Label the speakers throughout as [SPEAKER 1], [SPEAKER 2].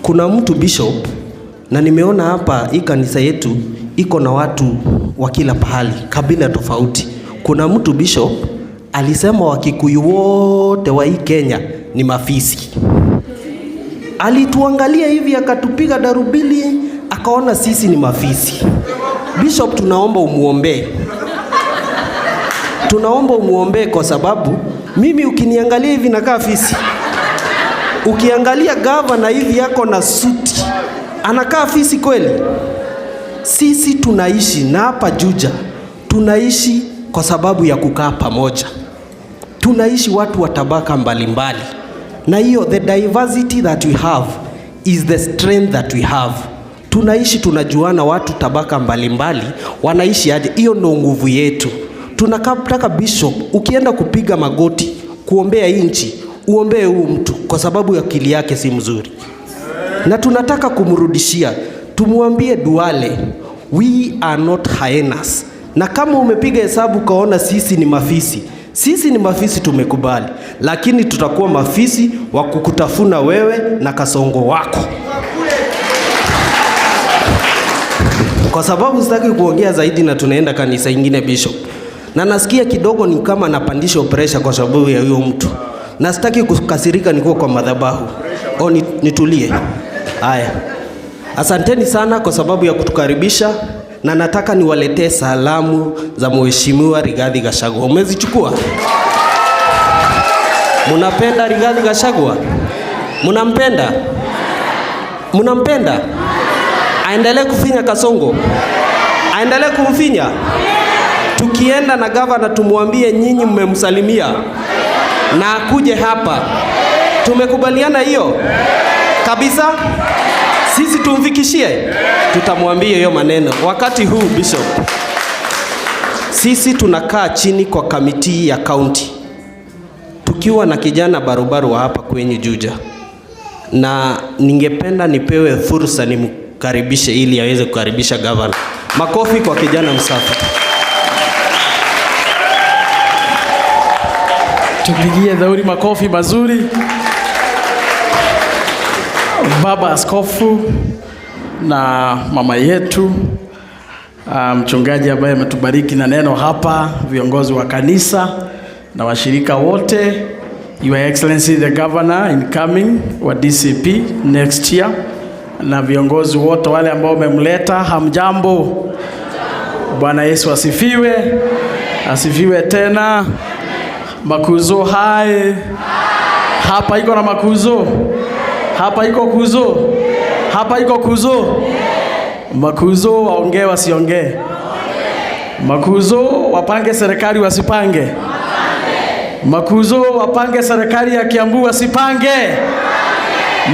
[SPEAKER 1] Kuna mtu, bishop, na nimeona hapa hii kanisa yetu iko na watu wa kila pahali, kabila tofauti. Kuna mtu, bishop, alisema Wakikuyu wote wa hii Kenya ni mafisi. Alituangalia hivi akatupiga darubini, akaona sisi ni mafisi. Bishop, tunaomba umuombee, tunaomba umuombee kwa sababu mimi ukiniangalia hivi nakaa fisi. Ukiangalia gavana hivi yako na suti, anakaa fisi kweli? Sisi tunaishi na hapa Juja tunaishi kwa sababu ya kukaa pamoja. Tunaishi watu wa tabaka mbalimbali, na hiyo the diversity that we have is the strength that we have. Tunaishi tunajuana, watu tabaka mbalimbali wanaishi aje, hiyo ndo nguvu yetu. Tunataka, bishop, ukienda kupiga magoti kuombea nchi, uombee huu mtu kwa sababu akili yake si mzuri, na tunataka kumrudishia, tumwambie Duale, we are not hyenas. Na kama umepiga hesabu ukaona sisi ni mafisi, sisi ni mafisi, tumekubali, lakini tutakuwa mafisi wa kukutafuna wewe na kasongo wako. Kwa sababu sitaki kuongea zaidi na tunaenda kanisa ingine, bishop, na nasikia kidogo ni kama napandisha pressure kwa sababu ya huyo mtu, na sitaki kukasirika nikuwa kwa madhabahu. O, nitulie. Haya, asanteni sana kwa sababu ya kutukaribisha, na nataka niwaletee salamu za Mheshimiwa Rigathi Gachagua. Umezichukua? Munapenda Rigathi Gachagua? Munampenda? Munampenda? Aendelee kufinya Kasongo? Aendelee kumfinya? Tukienda na gavana tumwambie nyinyi mmemsalimia na akuje hapa. Tumekubaliana hiyo kabisa? Sisi tumfikishie, tutamwambia hiyo maneno. Wakati huu, bishop, sisi tunakaa chini kwa committee ya county tukiwa na kijana barubaru wa hapa kwenye Juja, na ningependa nipewe fursa nimkaribishe ili aweze kukaribisha gavana. Makofi kwa kijana msafi.
[SPEAKER 2] Tupigie Dhauri makofi mazuri. Baba Askofu na mama yetu mchungaji ambaye ametubariki na neno hapa, viongozi wa kanisa na washirika wote, Your Excellency the Governor incoming wa DCP next year, na viongozi wote wale ambao wamemleta, hamjambo. Bwana Yesu asifiwe, asifiwe tena. Makuzo hai hapa iko na makuzo hapa iko kuzo hapa iko kuzo. Makuzo waongee wasiongee? Makuzo wapange serikali wasipange? Makuzo wapange serikali ya Kiambu wasipange?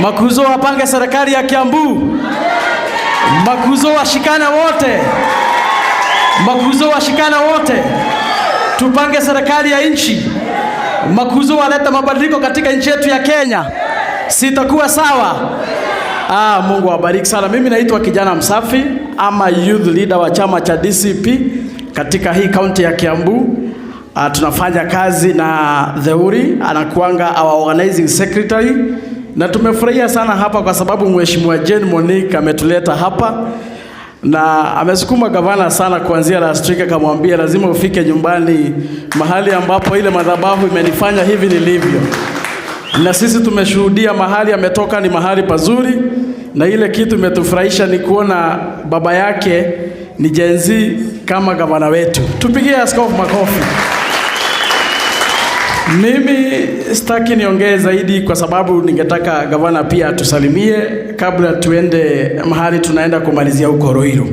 [SPEAKER 2] Makuzo wapange serikali ya Kiambu? Makuzo washikane wote, makuzo washikane wote, tupange serikali ya nchi. Makuzo waleta mabadiliko katika nchi yetu ya Kenya, sitakuwa sawa? Ah, Mungu awabariki sana. Mimi naitwa Kijana Msafi ama youth leader wa chama cha DCP katika hii kaunti ya Kiambu. Ah, tunafanya kazi na Theuri, anakuanga our organizing secretary, na tumefurahia sana hapa kwa sababu Mheshimiwa Jane Monique ametuleta hapa na amesukuma gavana sana kuanzia last week, akamwambia lazima ufike nyumbani mahali ambapo ile madhabahu imenifanya hivi nilivyo. Na sisi tumeshuhudia mahali ametoka ni mahali pazuri, na ile kitu imetufurahisha ni kuona baba yake ni Gen Z kama gavana wetu. Tupigie askofu makofi. Mimi sitaki niongee zaidi kwa sababu ningetaka gavana pia atusalimie kabla tuende mahali tunaenda kumalizia huko Ruiru.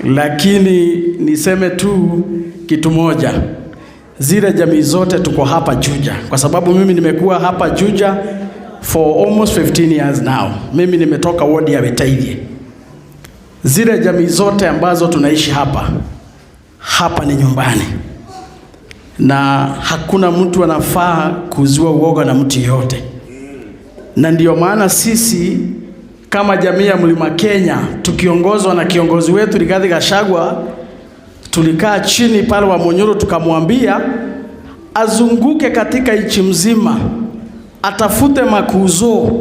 [SPEAKER 2] Lakini niseme tu kitu moja, zile jamii zote tuko hapa Juja, kwa sababu mimi nimekuwa hapa Juja for almost 15 years now. Mimi nimetoka wodi ya Wetaithie. Zile jamii zote ambazo tunaishi hapa, hapa ni nyumbani na hakuna mtu anafaa kuzua uoga na mtu yeyote, na ndiyo maana sisi kama jamii ya Mlima Kenya tukiongozwa na kiongozi wetu Rigathi Gachagua tulikaa chini pale wa Munyoro tukamwambia azunguke katika nchi mzima, atafute makuzo,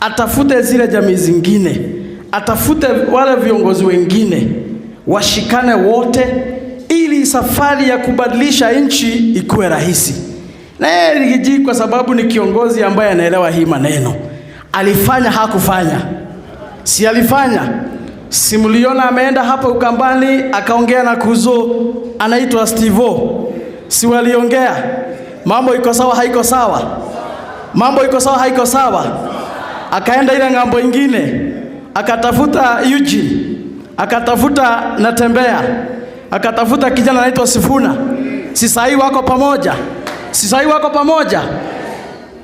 [SPEAKER 2] atafute zile jamii zingine, atafute wale viongozi wengine, washikane wote ili safari ya kubadilisha nchi ikuwe rahisi. Na yeye Riggy G, kwa sababu ni kiongozi ambaye anaelewa hii maneno, alifanya hakufanya? Si alifanya? Si mliona ameenda hapa Ukambani akaongea na kuzo anaitwa Stevo, si waliongea? Mambo iko sawa, haiko sawa? Mambo iko sawa, haiko sawa? Akaenda ile ng'ambo ingine akatafuta Eugene, akatafuta Natembea, akatafuta kijana anaitwa Sifuna. Si sahii wako pamoja? Si sahii wako pamoja?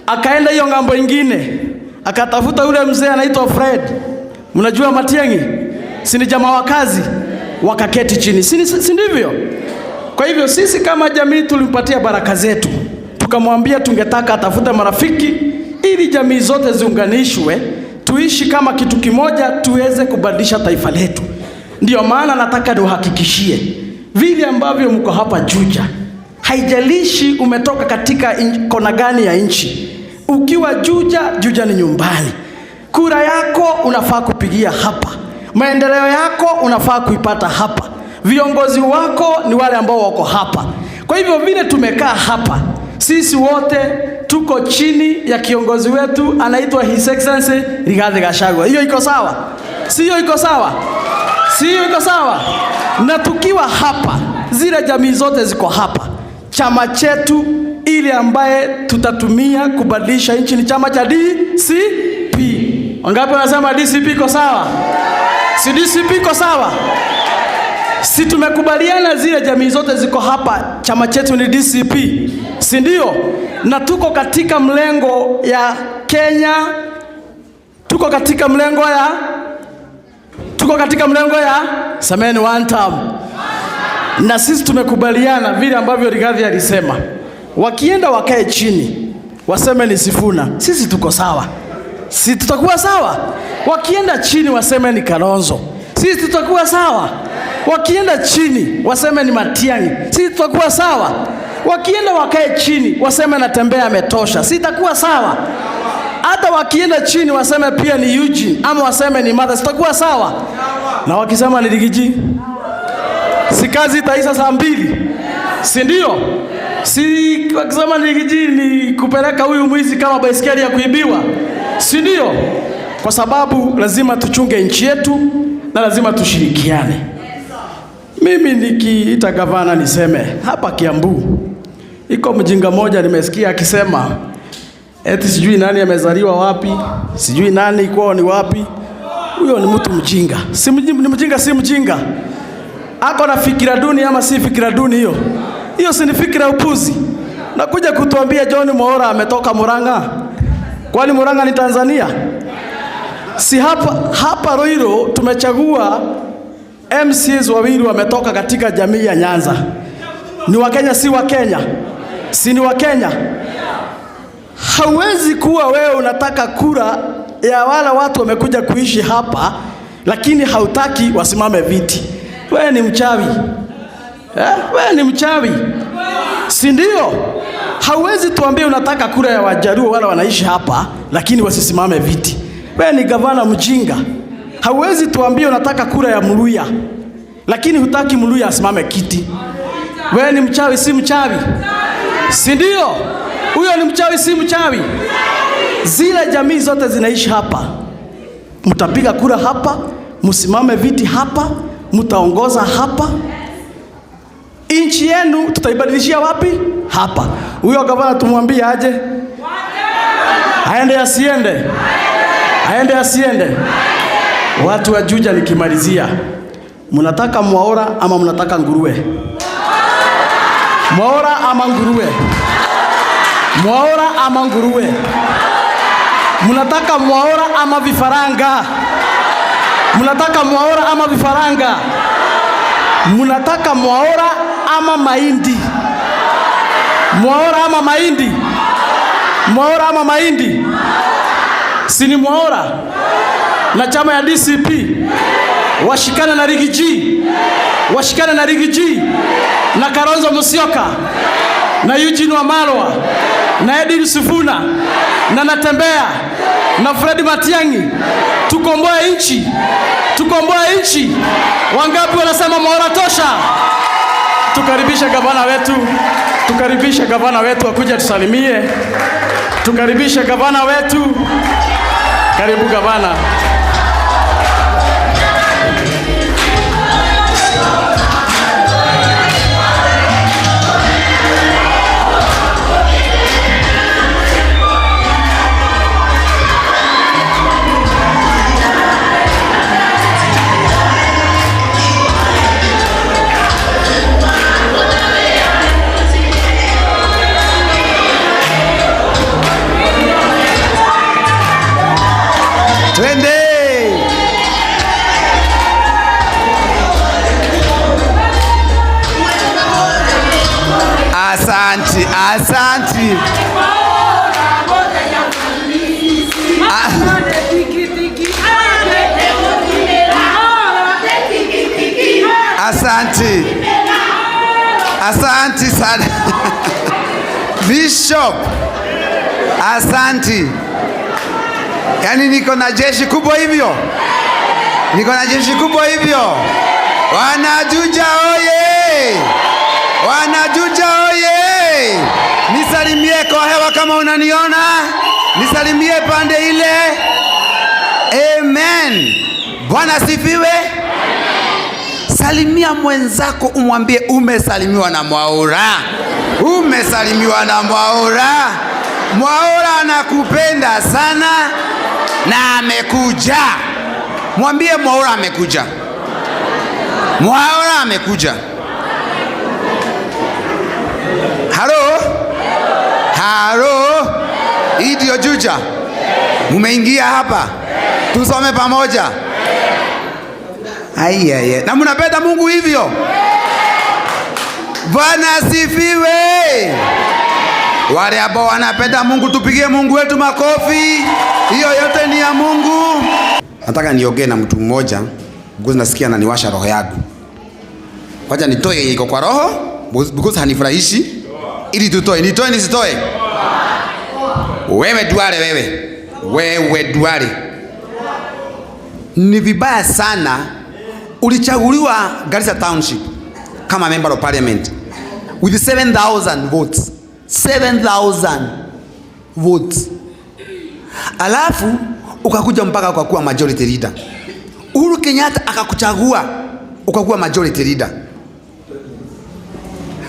[SPEAKER 2] Akaenda hiyo ng'ambo ingine akatafuta yule mzee anaitwa Fred, mnajua Matiang'i, si ni jamaa wa kazi? Wakaketi chini, si ndivyo? Kwa hivyo sisi kama jamii tulimpatia baraka zetu, tukamwambia tungetaka atafute marafiki ili jamii zote ziunganishwe, tuishi kama kitu kimoja, tuweze kubadilisha taifa letu. Ndiyo maana nataka niwahakikishie vile ambavyo mko hapa Juja, haijalishi umetoka katika kona gani ya nchi, ukiwa Juja, Juja ni nyumbani. Kura yako unafaa kupigia hapa, maendeleo yako unafaa kuipata hapa, viongozi wako ni wale ambao wako hapa. Kwa hivyo vile tumekaa hapa, sisi wote tuko chini ya kiongozi wetu anaitwa His Excellency Rigathi Gachagua. Hiyo iko sawa? Si hiyo iko sawa? Si hiyo iko sawa? Na tukiwa hapa, zile jamii zote ziko hapa, chama chetu ile ambaye tutatumia kubadilisha nchi ni chama cha DCP. Wangapi wanasema DCP iko sawa? Si DCP iko sawa? Si tumekubaliana zile jamii zote ziko hapa, chama chetu ni DCP, si ndio? Na tuko katika mlengo ya Kenya, tuko katika mlengo ya, tuko katika mlengo ya semeni one term. Na sisi tumekubaliana vile ambavyo Rigathi alisema, wakienda wakae chini waseme ni Sifuna, sisi tuko sawa, si tutakuwa sawa? Wakienda chini waseme ni Kalonzo, sisi tutakuwa sawa. Wakienda chini waseme ni Matiang'i, sisi tutakuwa sawa. Wakienda wakae chini waseme Natembea ametosha, si itakuwa sawa? Hata wakienda chini waseme pia ni Eugene ama waseme ni Martha, sitakuwa sawa? Na wakisema ni Riggy G, si kazi itaisha saa 2, si ndio? Si wakisema ni Riggy G ni kupeleka huyu mwizi kama baisikeli ya kuibiwa, si ndio? Kwa sababu lazima tuchunge nchi yetu na lazima tushirikiane. Mimi nikiita gavana niseme hapa Kiambu iko mjinga moja nimesikia akisema eti sijui nani amezaliwa wapi, sijui nani kwao ni wapi. Huyo ni mtu mjinga. Si mjinga, ni mjinga, si mjinga. Ako na fikira duni ama si fikira duni hiyo? Hiyo si ni fikira upuzi. Nakuja kutuambia John Mwaura ametoka Murang'a. Kwani Murang'a ni Tanzania? Si hapa Ruiru tumechagua MCAs wawili wametoka katika jamii ya Nyanza. Ni Wakenya si Wakenya? Si ni Wakenya? Hauwezi kuwa wewe unataka kura ya wale watu wamekuja kuishi hapa, lakini hautaki wasimame viti. Wewe ni mchawi. Wewe ni mchawi. Si ndio? Hauwezi tuambie unataka kura ya Wajaluo wale wanaishi hapa, lakini wasisimame viti. Wewe ni gavana mjinga. Hauwezi tuambie unataka kura ya Mluya, lakini hutaki Mluya asimame kiti. Wewe ni mchawi, si mchawi? Si ndio? Huyo ni mchawi, si mchawi? Zile jamii zote zinaishi hapa, mtapiga kura hapa, msimame viti hapa, mtaongoza hapa. Nchi yenu tutaibadilishia wapi? Hapa. Huyo gavana tumwambie aje? Aende asiende? Aende asiende? Watu wa Juja, nikimalizia, mnataka Mwaura ama mnataka nguruwe? Mwaura ama nguruwe? Mwaura ama nguruwe? Mnataka Mwaura ama vifaranga? Mnataka Mwaura ama vifaranga? Mnataka Mwaura ama mahindi? Mwaura ama mahindi? Mwaura ama mahindi? Si ni Mwaura? Na chama ya DCP washikane na Riggy G, washikane na Riggy G na Kalonzo Musyoka na Eugene Wamalwa na Edwin Sifuna na Natembea na Fred Matiang'i, tukomboe nchi, tukomboe nchi. Wangapi wanasema Mwaura tosha? Tukaribishe gavana wetu, tukaribishe gavana wetu akuja tusalimie. Tukaribishe gavana wetu. Karibu gavana.
[SPEAKER 3] Twende. Asanti, asanti. Asanti. Asanti sana. Bishop. Asanti. Yaani niko na jeshi kubwa hivyo, niko na jeshi kubwa hivyo. Wanajuja oye! Wanajuja oye! Nisalimie kwa hewa kama unaniona, nisalimie pande ile. Amen. Bwana asifiwe. Salimia mwenzako umwambie umesalimiwa na Mwaura, umesalimiwa na Mwaura. Mwaura anakupenda sana na amekuja. Mwambie Mwaura amekuja. Mwaura amekuja. Halo? Halo? Hii ndio Juja. Mumeingia hapa. Tusome pamoja. Aiye. Na mnapenda Mungu hivyo? Bwana asifiwe. Wale ambao wanapenda Mungu tupigie Mungu wetu makofi. Hiyo yote ni ya Mungu. Nataka niongee na mtu mmoja because nasikia ananiwasha roho yangu. Wacha nitoe yenye iko kwa roho because hanifurahishi, ili tutoe. Nitoe nisitoe? Wewe Duale, wewe. Wewe Duale. Ni vibaya sana ulichaguliwa Garissa Township kama member of parliament with 7,000 votes. 7,000 votes. Alafu ukakuja mpaka ukakuwa majority leader. Uhuru Kenyatta akakuchagua ukakuwa majority leader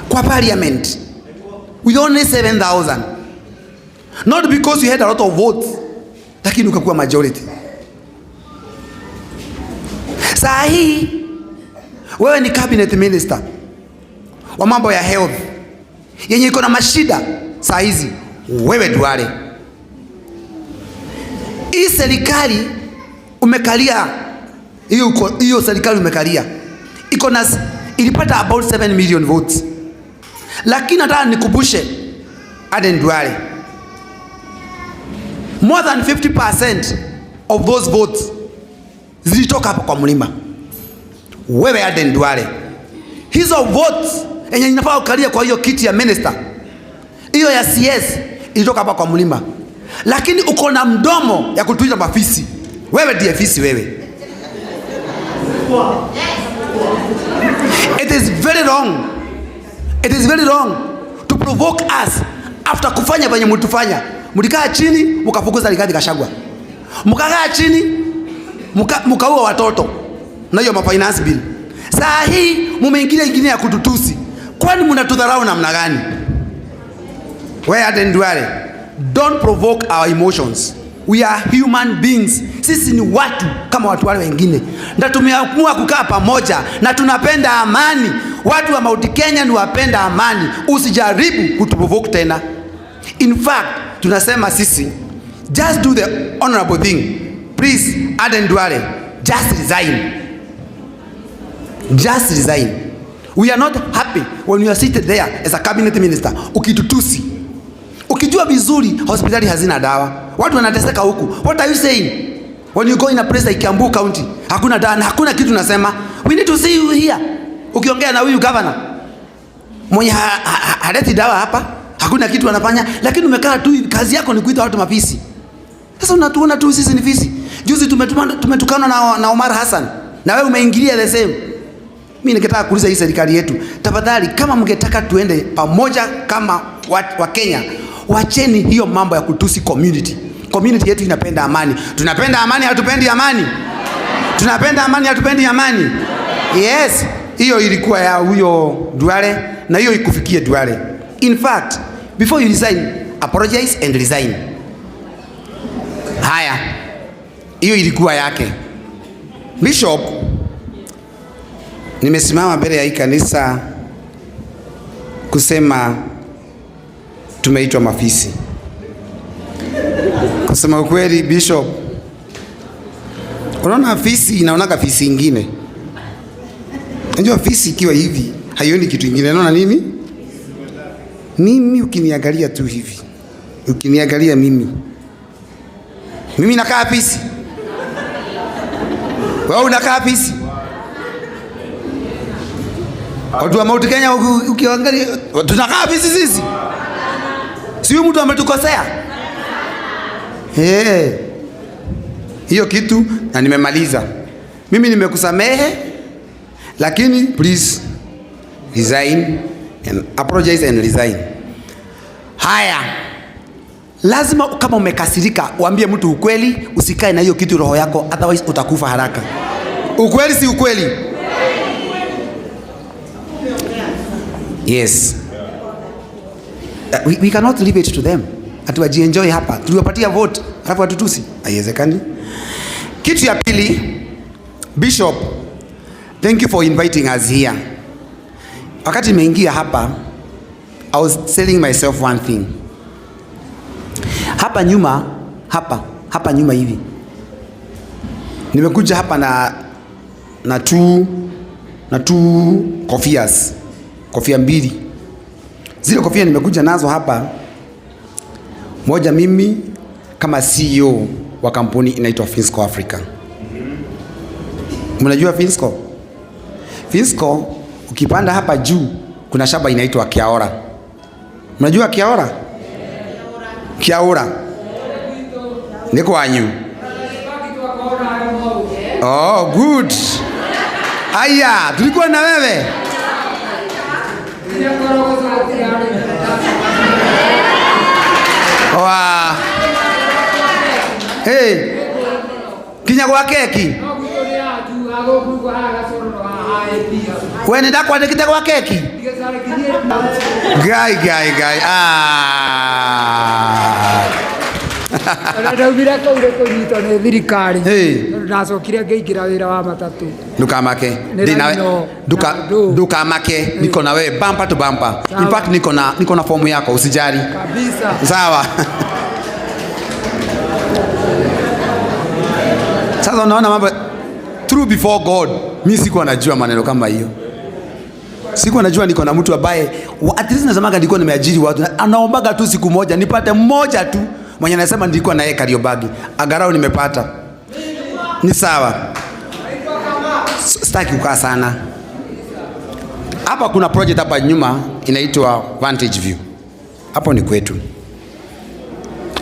[SPEAKER 3] kwa parliament with only 7,000. Not because you had a lot of votes, lakini ukakuwa majority. Saa hii wewe ni cabinet minister wa mambo ya health yenye iko na mashida saa hizi. Wewe Duale, hii serikali umekalia, hiyo serikali umekalia iko na, ilipata about 7 million votes, lakini nataka nikumbushe Aden Duale, more than 50% of those votes zilitoka hapa kwa mlima. Wewe Aden Duale, hizo votes yenye inafaa ukalia kwa hiyo kiti ya minister, hiyo ya CS ilitoka hapa kwa mlima, lakini uko na mdomo ya kutuita mafisi. Wewe ndiye fisi wewe. It is very wrong. It is very wrong to provoke us after kufanya venye mlitufanya. Mlikaa chini mkafukuza Rigathi Gachagua, mkakaa chini mkaua watoto na hiyo finance bill. Saa hii mumeingilia ingine ya kututusi. Kwani mnatudharau namna gani? Wewe Aden Duale, don't provoke our emotions. We are human beings. Sisi ni watu kama watu wale wengine, na tumeamua kukaa pamoja na tunapenda amani. Watu wa Mount Kenya ni wapenda amani. Usijaribu kutuprovoke tena. In fact, tunasema sisi, just do the honorable thing. Please, Aden Duale, just resign. Just resign. We are not happy when you are seated there as a cabinet minister. Ukitutusi. Ukijua vizuri hospitali hazina dawa. Watu wanateseka huku. What are you saying? When you go in a place like Kiambu County, hakuna dawa na hakuna kitu nasema. We need to see you here. Ukiongea na huyu governor mwenye haleti dawa hapa, Hakuna kitu anafanya, lakini umekaa tu, kazi yako ni kuita watu mafisi. Sasa unatuona tu sisi ni fisi. Juzi tumetukanwa na Omar Hassan, na wewe umeingilia the same. Mimi ningetaka kuuliza hii serikali yetu, tafadhali, kama mngetaka tuende pamoja kama wa Kenya, wacheni hiyo mambo ya kutusi community. Community yetu inapenda amani. Tunapenda amani, hatupendi amani? Tunapenda amani, hatupendi amani? Yes, hiyo ilikuwa ya huyo Duale na hiyo ikufikie Duale. In fact, before you resign, apologize and resign. Haya, hiyo ilikuwa yake. Bishop, nimesimama mbele ya hii kanisa kusema tumeitwa mafisi. Kusema ukweli, Bishop, unaona fisi inaonaga fisi ingine. Unajua fisi ikiwa hivi haioni kitu ingine, unaona nini? Mimi ukiniangalia tu hivi, ukiniangalia mimi, mimi nakaa fisi, wewe unakaa fisi. Watu wa Mount Kenya ukiangalia tunakaa fisi sisi. Si huyu mtu ametukosea? Eh. Hiyo kitu na nimemaliza. Mimi nimekusamehe, lakini please resign and apologize and resign. Haya. Lazima kama umekasirika uambie mtu ukweli, usikae na hiyo kitu roho yako, otherwise utakufa haraka. Ukweli si ukweli? Yes. We cannot leave it to them. Ati wajienjoy hapa. Tuliwapatia vote, alafu watutusi. Haiwezekani. Kitu ya pili, Bishop, thank you for inviting us here. Wakati nimeingia hapa, I was telling myself one thing. Hapa nyuma, hapa nyuma hivi. Nimekuja hapa na two kofias. Kofia mbili. Zile kofia nimekuja nazo hapa, moja mimi kama CEO wa kampuni inaitwa Finsco Africa. Mnajua Finsco? Finsco ukipanda hapa juu kuna shamba inaitwa Kiaora. Mnajua Kiaora? Kiaora. Ni kwanyu. Oh, good. Aya, tulikuwa na wewe. Wa. Hey. Kinya gwa keki. We ni ndakwandĩkĩte gwa keki? Ngai ngai ngai. Ah.
[SPEAKER 4] Ona ndaumire kũu nĩ kũnyitwo nĩ thirikari.
[SPEAKER 3] Hey.
[SPEAKER 4] Tondũ ndacokire ngĩingĩra wĩra wa matatũ.
[SPEAKER 3] Ndukamake.
[SPEAKER 4] Nĩ
[SPEAKER 3] Ndĩ nawe.
[SPEAKER 4] Rhino, na Ndũ.
[SPEAKER 3] Ndukamake. Niko na wewe bumper to bumper. In
[SPEAKER 4] Sawa.
[SPEAKER 3] fact niko na fomu yako, usijali.
[SPEAKER 4] Kabisa.
[SPEAKER 3] Sawa. Sasa unaona mambo true before God. Mimi sikuwa najua maneno kama hiyo. Sikuwa najua niko na mtu ambaye at least nasemaga nilikuwa nimeajiri watu. Anaombaga tu siku moja nipate mmoja tu mwenye anasema nilikuwa na yeye Kariobangi. Angalau nimepata. Ni sawa. Sitaki kukaa sana. Hapa kuna project hapa nyuma inaitwa Vantage View. Hapo ni kwetu.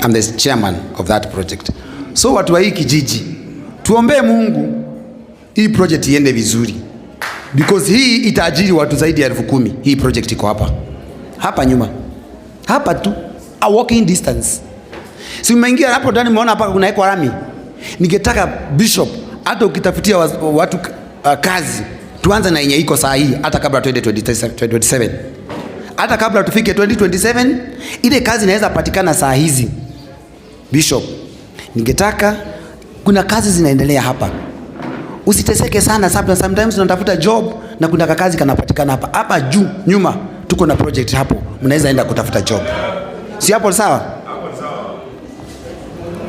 [SPEAKER 3] I'm the chairman of that project. So watu wa hii kijiji, tuombee Mungu hii project iende vizuri. Because hii itaajiri watu zaidi ya 10,000. Hii project iko hapa. Hapa nyuma. Hapa tu, a walking distance. Si mmeingia hapo ndani mmeona hapa kuna eko lami. Ningetaka Bishop hata ukitafutia watu kazi, tuanze na yenye iko saa hii hata kabla twende 2027. Hata kabla tufike 2027 ile kazi inaweza patikana saa hizi. Bishop, ningetaka kuna kazi zinaendelea hapa. Usiteseke sana sababu sometimes unatafuta job na kuna kazi kanapatikana hapa. Hapa juu nyuma tuko na project hapo. Mnaweza enda kutafuta job. Si hapo sawa?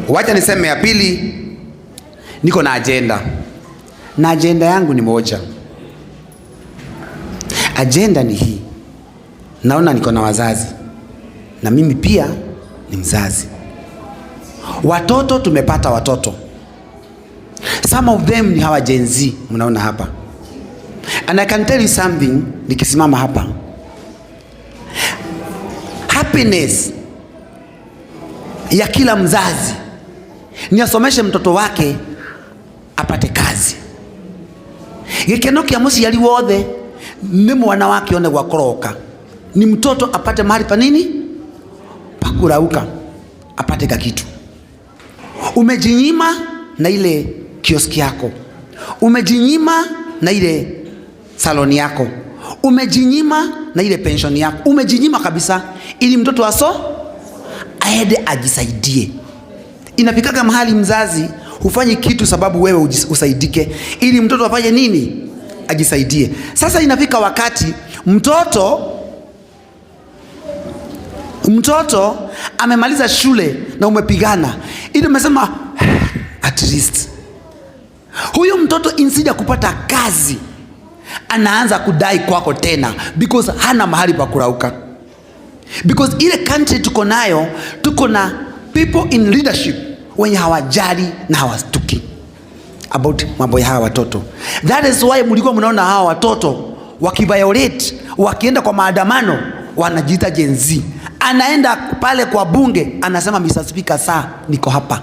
[SPEAKER 3] Wacha niseme ya pili, niko na agenda. Na agenda yangu ni moja. Agenda ni hii. Naona niko na wazazi. Na mimi pia ni mzazi. Watoto tumepata watoto. Some of them ni hawa Gen Z mnaona hapa. And I can tell you something nikisimama hapa. Happiness Happiness ya kila mzazi ni asomeshe mtoto wake apate kazi. Gikeno kia muciari wothe ni mwana wake one gwa kũroka, ni mtoto apate mahali pa nini pa kurauka, apate kakitu. Umejinyima na ile kioski yako, umejinyima na ile saloni yako, umejinyima na ile pension yako, umejinyima kabisa, ili mtoto aso aende ajisaidie. Inafikaga mahali mzazi hufanyi kitu sababu wewe usaidike, ili mtoto afanye nini? Ajisaidie. Sasa inafika wakati mtoto amemaliza shule na umepigana, ili umesema at least huyu mtoto insija kupata kazi, anaanza kudai kwako tena because hana mahali pa kurauka. Because ile country tuko nayo, tuko na people in leadership wenye hawajali na hawastuki about mambo ya hawa watoto. That is why mlikuwa mnaona hawa watoto wakiviolate, wakienda kwa maandamano, wanajiita Gen Z. Anaenda pale kwa bunge anasema, Mr. Speaker, saa niko hapa.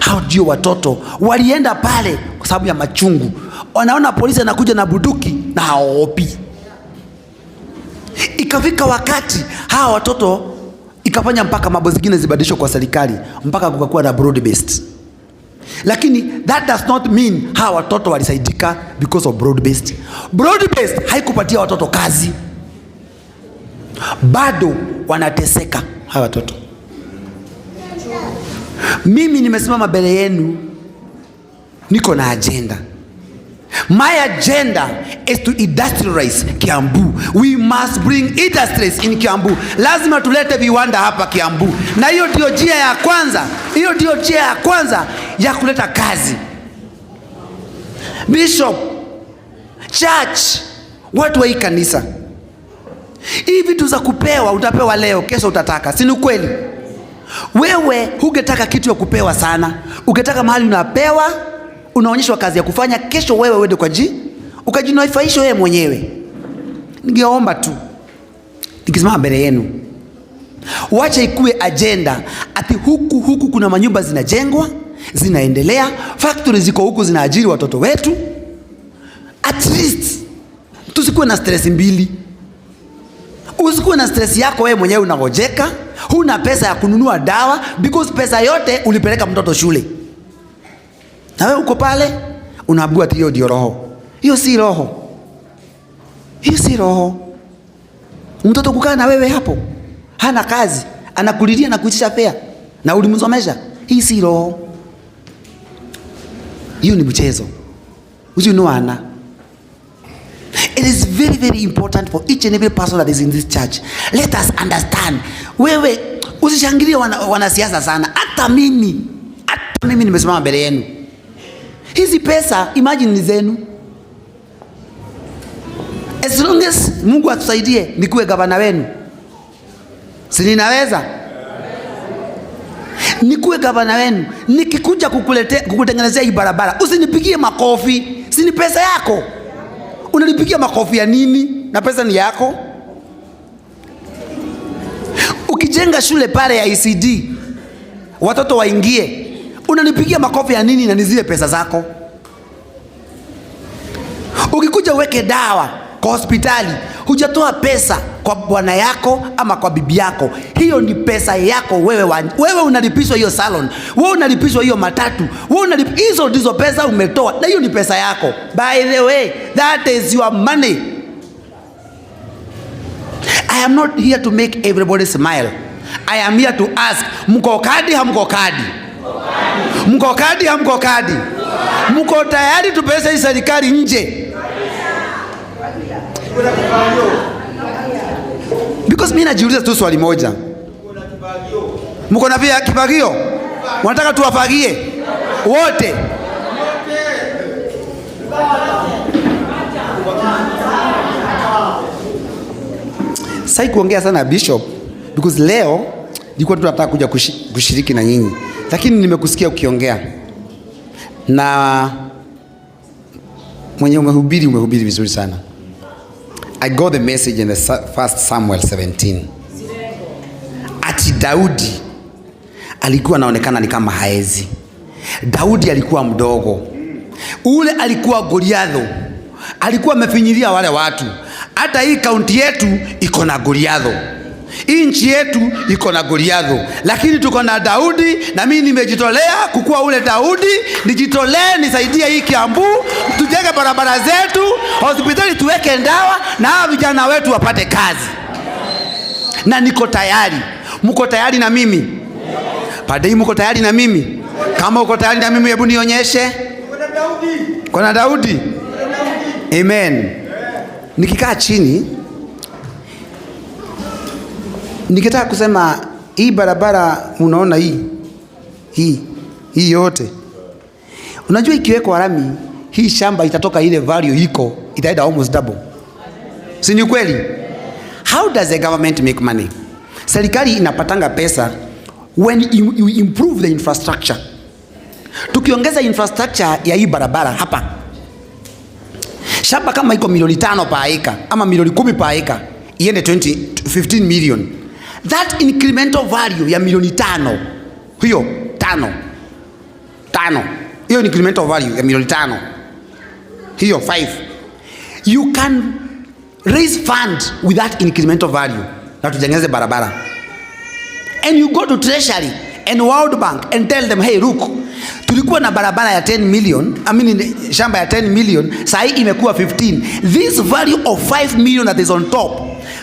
[SPEAKER 3] Hao ndio watoto walienda pale kwa sababu ya machungu. Wanaona polisi anakuja na bunduki na hawaogopi. Ikafika wakati hawa watoto ikafanya mpaka mambo zingine zibadilishwe kwa serikali, mpaka kukakuwa na broad based. Lakini that does not mean hawa watoto walisaidika because of broad based. Broad based haikupatia watoto kazi, bado wanateseka hawa watoto. Mimi nimesimama mbele yenu, niko na agenda. My agenda is to industrialize Kiambu. We must bring industries in Kiambu. Lazima tulete viwanda hapa Kiambu, na hiyo ndio njia ya kwanza, hiyo ndio njia ya kwanza ya kuleta kazi. Bishop, church, watu wa hii kanisa, hii vitu za kupewa, utapewa leo, kesho utataka, si ni kweli? Wewe hungetaka kitu ya kupewa sana, ungetaka mahali unapewa, unaonyeshwa kazi ya kufanya, kesho wewe uende kwa ji ukajinufaisha wewe mwenyewe. Ningeomba tu nikisimama mbele yenu, wacha ikuwe agenda ati huku huku kuna manyumba zinajengwa zinaendelea, factory ziko huku zinaajiri watoto wetu. At least tusikuwe na stress mbili. Usikuwe na stress yako wewe mwenyewe unagojeka, huna pesa ya kununua dawa because pesa yote ulipeleka mtoto shule, na wewe uko pale unaambiwa ati hiyo ndio roho. Hiyo si roho, hiyo si roho. Mtoto kukaa na wewe hapo, hana kazi, anakulilia na kuitisha fare na ulimsomesha. Hii si roho, hiyo ni mchezo. Usinuana. It is very very important for each and every person that is in this church. Let us understand. Wewe usishangilie wanasiasa sana. Hata mimi nimesimama mbele yenu. Hizi pesa imagine ni zenu. As long as Mungu atusaidie nikuwe gavana wenu, si ninaweza? Nikuwe gavana wenu, nikikuja kukutengenezea hii barabara, usinipigie makofi, si ni pesa yako? Unanipigia makofi ya nini? Na pesa ni yako. Ukijenga shule pale ya ECD watoto waingie, unanipigia makofi ya nini? Na ni zile pesa zako. Ukikuja uweke dawa kwa hospitali, hujatoa pesa kwa bwana yako ama kwa bibi yako, hiyo ni pesa yako wewe. Wewe unalipishwa hiyo salon, wewe unalipishwa hiyo matatu, hizo ndizo pesa umetoa, na hiyo ni pesa yako. By the way, that is your money. I am not here to make everybody smile. I am here to ask, mko kadi hamko kadi? Mko kadi hamko kadi? Mko tayari tupese hii serikali nje? Because mimi najiuliza tu swali moja. Mko na pia kifagio? Wanataka tuwafagie wote? Sai kuongea sana, Bishop, because leo nilikuwa tu nataka kuja kushiriki na nyinyi, lakini nimekusikia ukiongea na mwenye umehubiri, umehubiri vizuri sana. I got the message in the first Samuel 17. Ati Daudi alikuwa anaonekana ni kama haezi. Daudi alikuwa mdogo. Ule alikuwa Goliatho. Alikuwa amefinyilia wale watu. Hata hii kaunti yetu iko na Goliatho. Hii nchi yetu iko na Goliatho, lakini tuko na Daudi, na mimi nimejitolea kukuwa ule Daudi. Nijitolee nisaidie hii Kiambu, tujenge barabara zetu, hospitali tuweke ndawa, na hawa vijana wetu wapate kazi. Na niko tayari. Mko tayari na mimi? Padei, mko tayari na mimi? Kama uko tayari na mimi, hebu nionyeshe. Kuna Daudi. Amen. Nikikaa chini nikitaka kusema hii barabara, unaona hii yote, unajua ikiwekwa lami hii shamba itatoka ile value iko itaenda almost double, si ni kweli? How does the government make money? Serikali inapatanga pesa when you improve the infrastructure. Tukiongeza infrastructure ya hii barabara hapa, shamba kama iko milioni 5 per acre ama milioni 10 per acre iende 20, 15 million, that incremental value ya milioni 5 hiyo tano tano, hiyo incremental value ya milioni 5 hiyo 5, you can raise fund with that incremental value na tujengeze barabara. And you go to Treasury and World Bank and tell them, hey, look, tulikuwa na barabara ya 10 million, I mean, shamba ya 10 million, sahi imekuwa 15. This value of 5 million that is on top,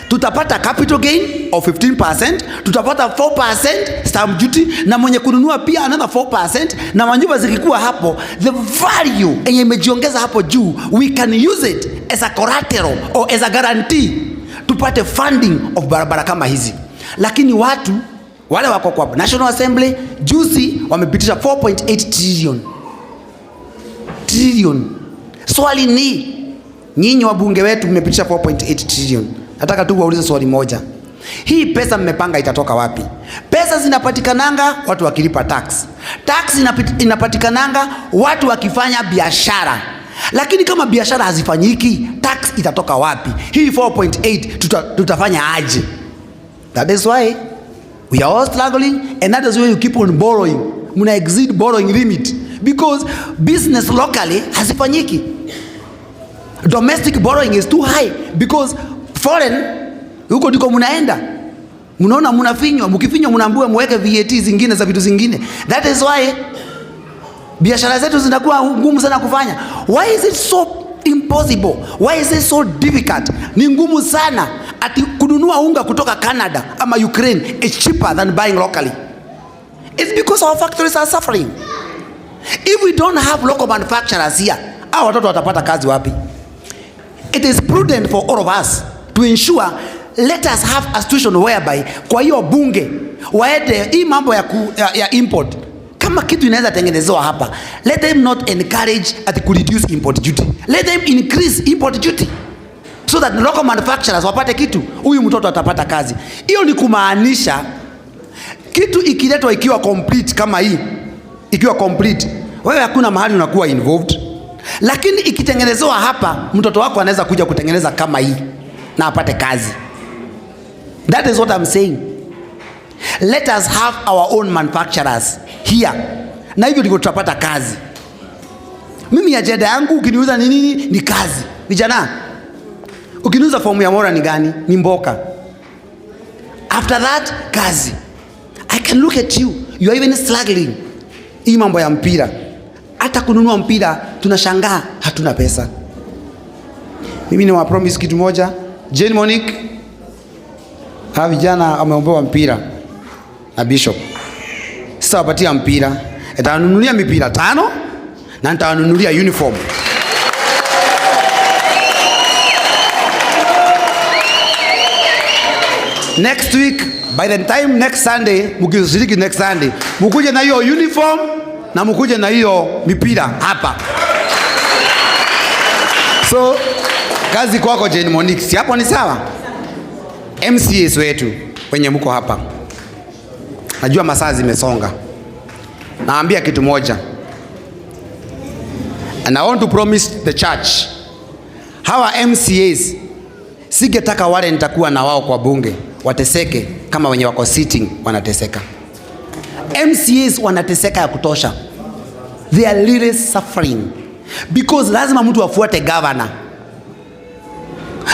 [SPEAKER 3] tutapata capital gain of 15%, tutapata 4% stamp duty, na mwenye kununua pia another 4%, na manyumba zikikuwa hapo, the value yenye imejiongeza hapo juu, we can use it as a collateral or as a guarantee tupate funding of barabara kama hizi. Lakini watu wale wako kwa National Assembly juzi wamepitisha 4.8 trillion trillion. Swali ni, nyinyi wabunge wetu mmepitisha 4.8 trillion, nataka tu waulize swali moja, hii pesa mmepanga itatoka wapi? Pesa zinapatikananga watu wakilipa tax. Tax inapatikananga watu wakifanya biashara. Lakini kama biashara hazifanyiki, tax itatoka wapi? Hii 4.8 tutafanya aje? That is why we are all struggling, and that is why you keep on borrowing. Muna exceed borrowing limit because business locally hazifanyiki. Domestic borrowing is too high because foreign huko ndiko mnaenda. Mnaona mnafinywa, mkifinywa mnaambiwa muweke VAT zingine za vitu zingine. That is why biashara zetu zinakuwa ngumu sana kufanya. Why is it so impossible? Why is it so difficult? Ni ngumu sana ati kununua unga kutoka Canada ama Ukraine is cheaper than buying locally. It's because our factories are suffering. If we don't have local manufacturers here, hao watoto watapata kazi wapi? It is prudent for all of us to ensure let us have a situation whereby kwa hiyo bunge waende hii mambo ya import, kama kitu inaweza tengenezewa hapa, let them not encourage at ku reduce import duty, let them increase import duty so that local manufacturers wapate kitu, huyu mtoto atapata kazi. Hiyo ni kumaanisha kitu ikiletwa ikiwa complete kama hii, ikiwa complete, wewe hakuna mahali unakuwa involved, lakini ikitengenezewa hapa, mtoto wako anaweza kuja kutengeneza kama hii na apate kazi. That is what I'm saying. Let us have our own manufacturers here, na hivyo ndivyo tutapata kazi. Mimi agenda yangu ukiniuliza ni nini, ni kazi. Vijana, ukiniuliza fomu ya Mora ni gani, ni mboka. After that, kazi. I can look at you, you are even struggling. Hii mambo ya mpira, hata kununua mpira tunashangaa hatuna pesa. Mimi ni promise kitu moja, Jane Monique, hawa vijana wameombewa mpira na bishop. Sitawapatia mpira, nitawanunulia mipira 5 na nitawanunulia uniform. Next week, by the time next Sunday, mkishiriki next Sunday, mkuje na hiyo uniform na mkuje na hiyo mipira hapa. So kazi kwako Jane Monique, si hapo ni sawa? MCAs wetu wenye mko hapa, najua masaa zimesonga. Naambia kitu moja, and I want to promise the church, hawa MCAs Singetaka wale nitakuwa na wao kwa bunge wateseke kama wenye wako sitting wanateseka. MCAs wanateseka ya kutosha. They are really suffering because lazima mtu afuate governor,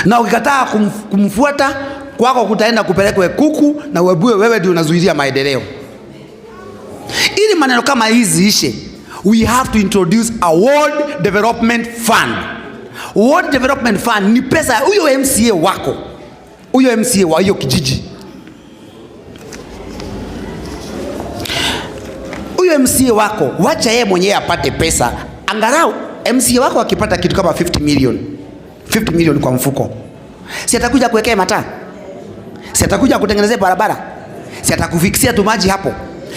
[SPEAKER 3] na ukikataa kumfuata kwako kutaenda kupelekwe kuku na uambiwe wewe ndio unazuilia maendeleo. Ili maneno kama hizi ishe, we have to introduce a ward development fund. Ward development fund ni pesa ya huyo MCA wako, huyo MCA wa hiyo kijiji. Huyo MCA wako, wacha yeye mwenyewe apate pesa. Angalau MCA wako akipata kitu kama 50 million, 50 million kwa mfuko, si atakuja kuwekea mataa, si atakuja kutengenezea barabara, si atakufikisia tu maji hapo.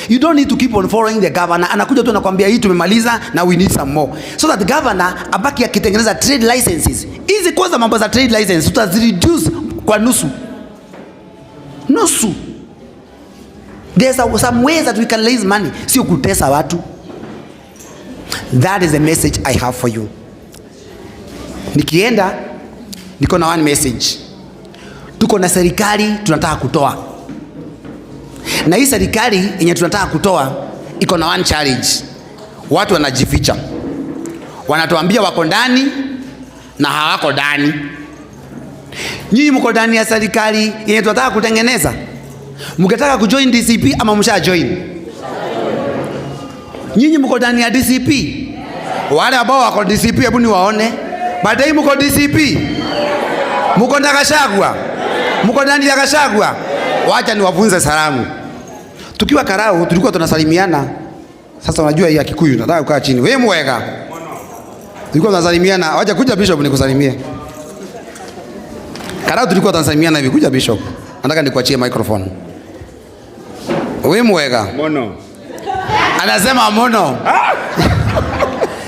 [SPEAKER 3] You don't need to keep on following the governor. Anakuja tu anakuambia hii tumemaliza na we need some more. So that the governor abaki akitengeneza trade licenses. Hizi kwanza mambo za trade license tutazireduce kwa nusu. Nusu. There's some ways that we can raise money. Sio kutesa watu. That is the message I have for you. Nikienda niko na one message. Tuko na serikali tunataka kutoa. Na hii serikali yenye tunataka kutoa iko na one challenge. Watu wanajificha. Wanatuambia wako ndani na hawako ndani. Nyinyi mko ndani ya serikali yenye tunataka kutengeneza. Mkitaka kujoin DCP ama msha join? Nyinyi mko ndani ya DCP? Wale ambao wako DCP hebu niwaone. Baadaye mko DCP? Mko na Gachagua? Mko ndani ya Gachagua? Wacha niwafunze salamu. Tukiwa Karau tulikuwa tunasalimiana. Sasa unajua hii ya Kikuyu nataka kukaa chini. Wewe mwega. Tulikuwa tunasalimiana. Wacha kuja Bishop nikusalimie. Karau tulikuwa tunasalimiana hivi. Kuja Bishop. Nataka nikuachie microphone. Wewe mwega.
[SPEAKER 5] Mono.
[SPEAKER 3] Anasema mono.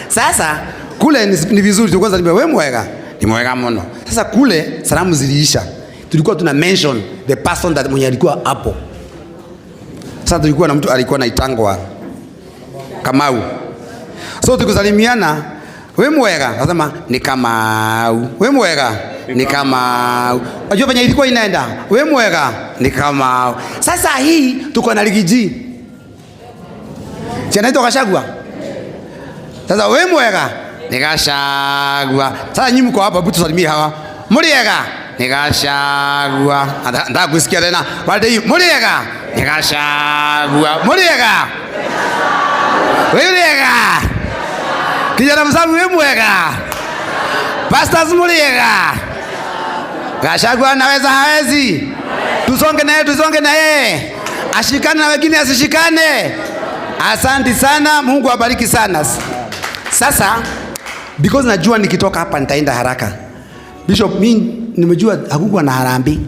[SPEAKER 3] Sasa kule ni vizuri tulikuwa tunasalimia wewe mwega. Ni mwega mono. Sasa kule salamu ziliisha. Tulikuwa tuna mention the person that mwenye alikuwa hapo. Sasa tulikuwa na mtu alikuwa anaitangwa Kamau. So tukusalimiana, we mwega, nasema ni Kamau. We mwega, ni Kamau. Unajua venye ilikuwa inaenda? We mwega, ni Kamau. Sasa hii tuko na Riggy G. Si anaitwa Gachagua? Sasa we mwega, ni Gachagua. Sasa nyinyi mko hapa, hebu tusalimie hawa. Muriega, ni Gachagua. Nataka kusikia tena. Baada hii muriega, ni Gachagua. Muriega. Muriega. Kijana msamu we mwega. Pastors muriega. Gachagua anaweza hawezi? Tusonge na yeye, tusonge na yeye. Ashikane na wengine asishikane. Asante sana, Mungu awabariki sana. Sasa because najua nikitoka hapa nitaenda haraka. Bishop, mimi nimejua hakukuwa na harambee.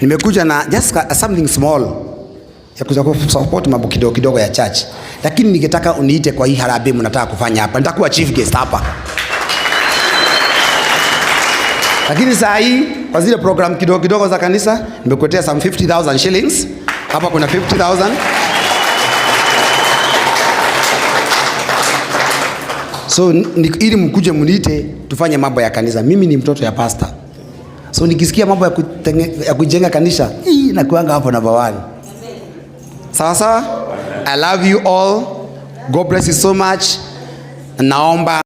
[SPEAKER 3] Nimekuja na just something small ya kuja kusupport mambo kidogo kidogo ya church. Lakini ningetaka uniite kwa hii harambee mnataka kufanya hapa. Nitakuwa chief guest hapa. Lakini saa hii kwa zile program kidogo kidogo za kanisa nimekuletea some 50,000 shillings. Hapa kuna 50,000. So ili mkuje mniite tufanye mambo ya kanisa. Mimi ni mtoto ya pastor. So nikisikia mambo ya kujenga kanisa, hii nakuanga hapo number 1. Sawa sawa? I love you all. God bless you so much. Naomba